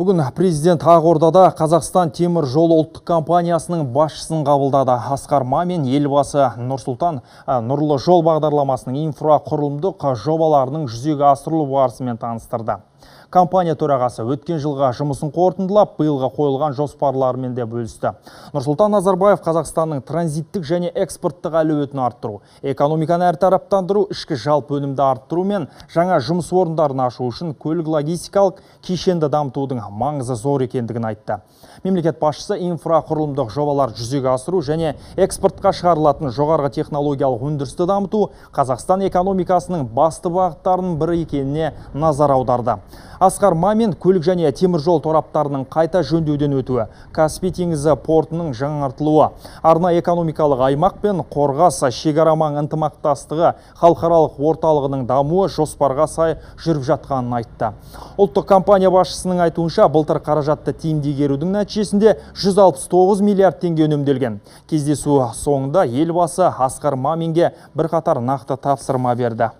Бүгін президент Ақордада Қазақстан темір жолы ұлттық компаниясының басшысын қабылдады. Асқар Мамин елбасы Нұрсұлтан Нұрлы жол бағдарламасының инфрақұрылымдық жобаларының жүзеге асырылу барысымен таныстырды. Компания төрағасы өткен жылға жұмысын қорытындылап, биылға қойылған жоспарларымен де бөлісті. Нұрсұлтан Назарбаев Қазақстанның транзиттік және экспорттық әлеуетін арттыру, экономиканы әртараптандыру, ішкі жалпы өнімді арттыру мен жаңа жұмыс орындарын ашу үшін көлік логистикалық кешенді дамытудың маңызы зор екендігін айтты. Мемлекет басшысы инфрақұрылымдық жобалар жүзеге асыру және экспортқа шығарылатын жоғарғы технологиялық өндірісті дамыту Қазақстан экономикасының басты бағыттарының бірі екеніне назар аударды. Асқар Мамин көлік және темір жол тораптарының қайта жөндеуден өтуі, Каспий теңізі портының жаңартылуы, арнайы экономикалық аймақ пен Қорғас шекара маңы ынтымақтастығы халықаралық орталығының дамуы жоспарға сай жүріп жатқанын айтты. Ұлттық компания басшысының айтуынша, былтыр қаражатты тиімді игерудің нәтижесінде 169 миллиард теңге үнемделген. Кездесу соңында елбасы Асқар Маминге бірқатар нақты тапсырма берді.